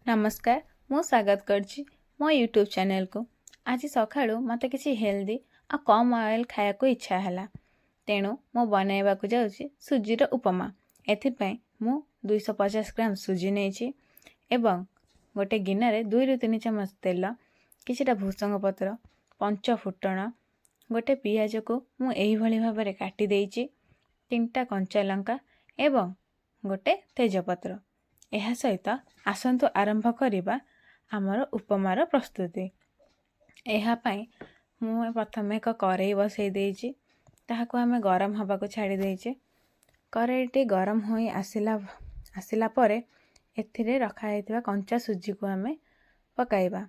ନମସ୍କାର, ମୁଁ ସ୍ୱାଗତ କରୁଛି ମୋ ୟୁଟ୍ୟୁବ୍ ଚ୍ୟାନେଲକୁ। ଆଜି ସକାଳୁ ମୋତେ କିଛି ହେଲ୍ଦି ଆଉ କମ୍ ଅଏଲ୍ ଖାଇବାକୁ ଇଚ୍ଛା ହେଲା। ତେଣୁ ମୁଁ ବନାଇବାକୁ ଯାଉଛି ସୁଜିର ଉପମା। ଏଥିପାଇଁ ମୁଁ 250 ଗ୍ରାମ ସୁଜି ନେଇଛି ଏବଂ ଗୋଟେ ଗିନାରେ 2ରୁ 3 ଚାମଚ ତେଲ, କିଛିଟା ଭୃସଙ୍ଗ ପତ୍ର, ପଞ୍ଚ ଫୁଟଣ, ଗୋଟେ ପିଆଜକୁ ମୁଁ ଏହିଭଳି ଭାବରେ କାଟି ଦେଇଛି, ତିନିଟା କଞ୍ଚା ଲଙ୍କା ଏବଂ ଗୋଟେ ତେଜପତ୍ର। ଏହା ସହିତ ଆସନ୍ତୁ ଆରମ୍ଭ କରିବା ଆମର ଉପମାର ପ୍ରସ୍ତୁତି। ଏହା ପାଇଁ ମୁଁ ପ୍ରଥମେ ଏକ କରେଇ ବସାଇ ଦେଇଛି। ତାହାକୁ ଆମେ ଗରମ ହେବାକୁ ଛାଡ଼ି ଦେଇଛେ। କରେଇଟି ଗରମ ହୋଇ ଆସିଲା ଆସିଲା ପରେ ଏଥିରେ ରଖାଯାଇଥିବା କଞ୍ଚା ସୁଜିକୁ ଆମେ ପକାଇବା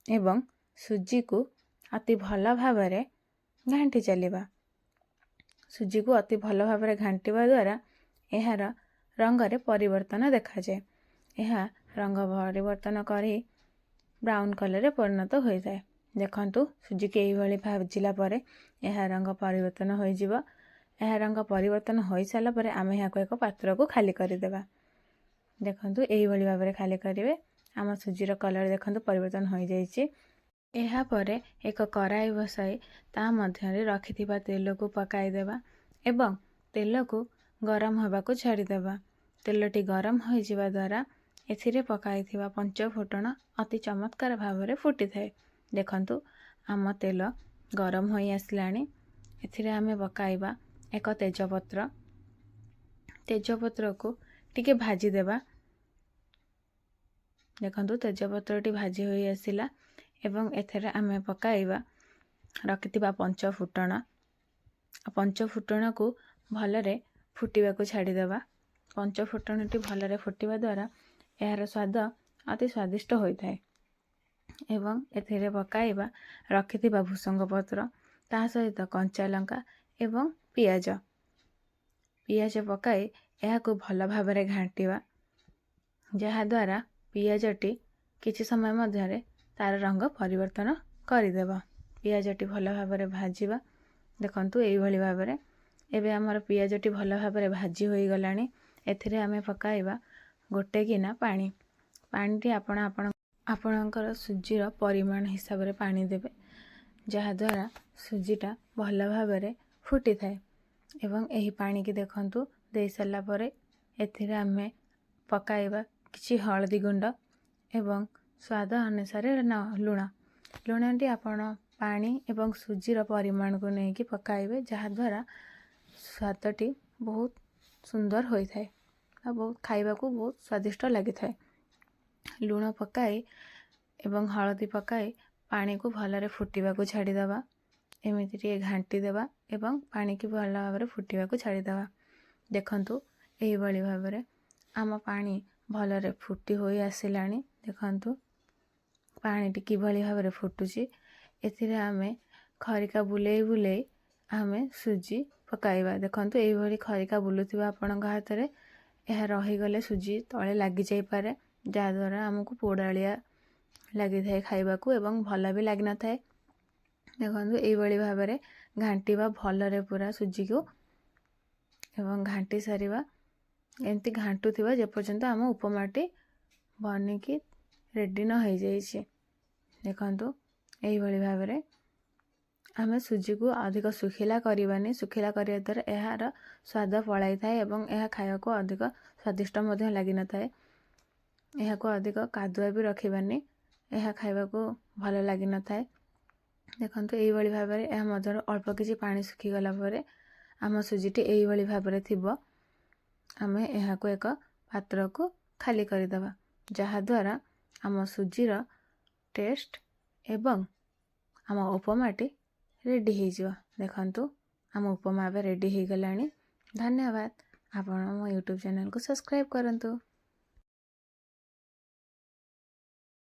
ଏବଂ ସୁଜିକୁ ଅତି ଭଲ ଭାବରେ ଘାଣ୍ଟି ଚାଲିବା। ସୁଜିକୁ ଅତି ଭଲ ଭାବରେ ଘାଣ୍ଟିବା ଦ୍ୱାରା ଏହାର ରଙ୍ଗରେ ପରିବର୍ତ୍ତନ ଦେଖାଯାଏ। ଏହା ରଙ୍ଗ ପରିବର୍ତ୍ତନ କରି ବ୍ରାଉନ୍ କଲର୍ରେ ପରିଣତ ହୋଇଥାଏ। ଦେଖନ୍ତୁ, ସୁଜିକି ଏଇଭଳି ଭାଜିଲା ପରେ ଏହା ରଙ୍ଗ ପରିବର୍ତ୍ତନ ହୋଇଯିବ। ଏହା ରଙ୍ଗ ପରିବର୍ତ୍ତନ ହୋଇସାରିଲା ପରେ ଆମେ ଏହାକୁ ଏକ ପାତ୍ରକୁ ଖାଲି କରିଦେବା। ଦେଖନ୍ତୁ, ଏଇଭଳି ଭାବରେ ଖାଲି କରିବେ। ଆମ ସୁଜିର କଲର୍ ଦେଖନ୍ତୁ, ପରିବର୍ତ୍ତନ ହୋଇଯାଇଛି। ଏହାପରେ ଏକ କଡ଼ାଇ ବସାଇ ତା ମଧ୍ୟରେ ରଖିଥିବା ତେଲକୁ ପକାଇଦେବା ଏବଂ ତେଲକୁ ଗରମ ହେବାକୁ ଛାଡ଼ିଦେବା। ତେଲଟି ଗରମ ହୋଇଯିବା ଦ୍ୱାରା ଏଥିରେ ପକାଇଥିବା ପଞ୍ଚଫୁଟଣ ଅତି ଚମତ୍କାର ଭାବରେ ଫୁଟିଥାଏ। ଦେଖନ୍ତୁ, ଆମ ତେଲ ଗରମ ହୋଇ ଆସିଲାଣି। ଏଥିରେ ଆମେ ପକାଇବା ଏକ ତେଜପତ୍ର। ତେଜପତ୍ରକୁ ଟିକେ ଭାଜିଦେବା। ଦେଖନ୍ତୁ, ତେଜପତ୍ରଟି ଭାଜି ହୋଇ ଆସିଲା ଏବଂ ଏଥିରେ ଆମେ ପକାଇବା ରଖିଥିବା ପଞ୍ଚଫୁଟଣ। ପଞ୍ଚଫୁଟଣକୁ ଭଲରେ ଫୁଟିବାକୁ ଛାଡ଼ିଦେବା। ପଞ୍ଚଫୁଟଣଟି ଭଲରେ ଫୁଟିବା ଦ୍ୱାରା ଏହାର ସ୍ୱାଦ ଅତି ସ୍ୱାଦିଷ୍ଟ ହୋଇଥାଏ ଏବଂ ଏଥିରେ ପକାଇବା ରଖିଥିବା ଭୃସଙ୍ଗ ପତ୍ର, ତା ସହିତ କଞ୍ଚା ଲଙ୍କା ଏବଂ ପିଆଜ। ପିଆଜ ପକାଇ ଏହାକୁ ଭଲ ଭାବରେ ଘାଣ୍ଟିବା, ଯାହାଦ୍ୱାରା ପିଆଜଟି କିଛି ସମୟ ମଧ୍ୟରେ ତା'ର ରଙ୍ଗ ପରିବର୍ତ୍ତନ କରିଦେବ। ପିଆଜଟି ଭଲ ଭାବରେ ଭାଜିବା। ଦେଖନ୍ତୁ, ଏଇଭଳି ଭାବରେ ଏବେ ଆମର ପିଆଜଟି ଭଲ ଭାବରେ ଭାଜି ହୋଇଗଲାଣି। ଏଥିରେ ଆମେ ପକାଇବା ଗୋଟେ ଗିନା ପାଣି। ପାଣିଟି ଆପଣ ଆପଣଙ୍କର ସୁଜିର ପରିମାଣ ହିସାବରେ ପାଣି ଦେବେ, ଯାହାଦ୍ୱାରା ସୁଜିଟା ଭଲ ଭାବରେ ଫୁଟିଥାଏ। ଏବଂ ଏହି ପାଣିକି ଦେଖନ୍ତୁ, ଦେଇସାରିଲା ପରେ ଏଥିରେ ଆମେ ପକାଇବା କିଛି ହଳଦୀ ଗୁଣ୍ଡ ଏବଂ ସ୍ୱାଦ ଅନୁସାରେ ଲୁଣ। ଲୁଣଟି ଆପଣ ପାଣି ଏବଂ ସୁଜିର ପରିମାଣକୁ ନେଇକି ପକାଇବେ, ଯାହାଦ୍ୱାରା ସ୍ୱାଦଟି ବହୁତ ସୁନ୍ଦର ହୋଇଥାଏ ଆଉ ବହୁତ ଖାଇବାକୁ ବହୁତ ସ୍ୱାଦିଷ୍ଟ ଲାଗିଥାଏ। ଲୁଣ ପକାଇ ଏବଂ ହଳଦୀ ପକାଇ ପାଣିକୁ ଭଲରେ ଫୁଟିବାକୁ ଛାଡ଼ିଦେବା। ଏମିତି ଟିକେ ଘାଣ୍ଟି ଦେବା ଏବଂ ପାଣିକି ଭଲ ଭାବରେ ଫୁଟିବାକୁ ଛାଡ଼ିଦେବା। ଦେଖନ୍ତୁ, ଏହିଭଳି ଭାବରେ ଆମ ପାଣି ଭଲରେ ଫୁଟି ହୋଇ ଆସିଲାଣି। ଦେଖନ୍ତୁ, ପାଣିଟି କିଭଳି ଭାବରେ ଫୁଟୁଛି। ଏଥିରେ ଆମେ ଖରିକା ବୁଲେଇ ବୁଲେଇ ଆମେ ସୁଜି ପକାଇବା। ଦେଖନ୍ତୁ, ଏଇଭଳି ଖରିକା ବୁଲୁଥିବ ଆପଣଙ୍କ ହାତରେ। ଏହା ରହିଗଲେ ସୁଜି ତଳେ ଲାଗିଯାଇପାରେ, ଯାହାଦ୍ୱାରା ଆମକୁ ପୋଡ଼ାଳିଆ ଲାଗିଥାଏ ଖାଇବାକୁ ଏବଂ ଭଲ ବି ଲାଗିନଥାଏ। ଦେଖନ୍ତୁ, ଏଇଭଳି ଭାବରେ ଘାଣ୍ଟିବା ଭଲରେ ପୁରା ସୁଜିକୁ ଏବଂ ଘାଣ୍ଟି ସାରିବା। ଏମିତି ଘାଣ୍ଟୁଥିବା ଯେପର୍ଯ୍ୟନ୍ତ ଆମ ଉପମାଟି ବନିକି ରେଡ଼ି ନ ହେଇଯାଇଛି। ଦେଖନ୍ତୁ, ଏଇଭଳି ଭାବରେ ଆମେ ସୁଜିକୁ ଅଧିକ ଶୁଖିଲା କରିବାନି। ଶୁଖିଲା କରିବା ଦ୍ୱାରା ଏହାର ସ୍ୱାଦ ପଳାଇଥାଏ ଏବଂ ଏହା ଖାଇବାକୁ ଅଧିକ ସ୍ୱାଦିଷ୍ଟ ମଧ୍ୟ ଲାଗିନଥାଏ। ଏହାକୁ ଅଧିକ କାଦୁଆ ବି ରଖିବାନି, ଏହା ଖାଇବାକୁ ଭଲ ଲାଗିନଥାଏ। ଦେଖନ୍ତୁ, ଏଇଭଳି ଭାବରେ ଏହା ମଧ୍ୟରୁ ଅଳ୍ପ କିଛି ପାଣି ଶୁଖିଗଲା ପରେ ଆମ ସୁଜିଟି ଏଇଭଳି ଭାବରେ ଥିବ। ଆମେ ଏହାକୁ ଏକ ପାତ୍ରକୁ ଖାଲି କରିଦେବା, ଯାହାଦ୍ୱାରା ଆମ ସୁଜିର ଟେଷ୍ଟ ଏବଂ ଆମ ଉପମାଟି ରେଡ଼ି ହେଇଯିବ। ଦେଖନ୍ତୁ, ଆମ ଉପମା ଏବେ ରେଡ଼ି ହେଇଗଲାଣି। ଧନ୍ୟବାଦ। ଆପଣ ମୋ ୟୁଟ୍ୟୁବ୍ ଚ୍ୟାନେଲକୁ ସବସ୍କ୍ରାଇବ୍ କରନ୍ତୁ।